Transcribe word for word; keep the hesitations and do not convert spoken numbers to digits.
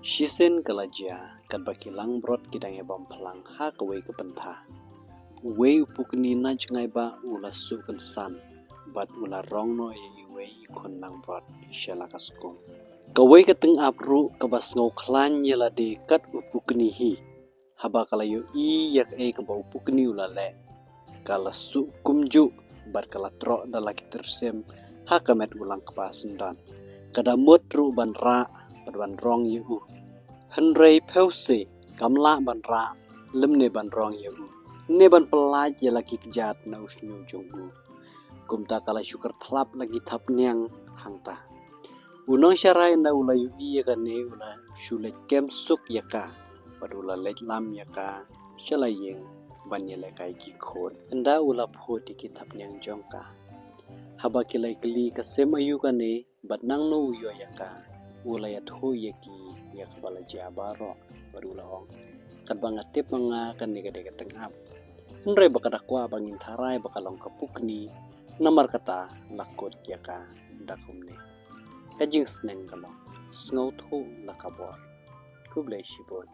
Shisien ka la jia, katba ki langbrot ki dang ïa bam phlang ha kawei ka bynta, uwei u pukni na jngai ba u la suk kynsan bad u la rong noh ïa iwei i khun langbrot sha la ka skum. Kawei ka tyngab ruh kaba sngew khlaiñ ïa lade kat u pukni hi, haba ka la ïohi ïa kaei kaba u pukni u la leh, ka la suk kumjuh bad ka la troh da la ki tyrsem ha ka met u langkpa syndon. Ka da mut ruh ban rah bad ban rong ïa u. Hynrei phew se kam lah ban rah lymne ban rong ïa u, ne ban pyllait ïa la ki kjat na u shñiuh jong u. Kumta ka la shu kyrthlap la ki thapniang hangta. U nongsharai ynda u la ïohi ïa kane u la shu leit kem suk ïa ka bad u la leit lam ïa ka sha la ïing ban ïalehkai ki khun. Ynda u la phut ïa ki thapniang jong ka, haba ki la ïakylli ka sem aïu kane bad nangno u ïoh ïa ka, u la ïathuh ïa ki ïa kaba la jia baroh bad u la ong, katba nga tip ma nga kane ka dei ka tyngab, hynrei ba ka da kwah ba ngin tharai ba ka long ka pukni, namar kata la kut ïa ka da kumne. Ka jingsneng ka long sngewthuh la ka bor. Khublei shibun.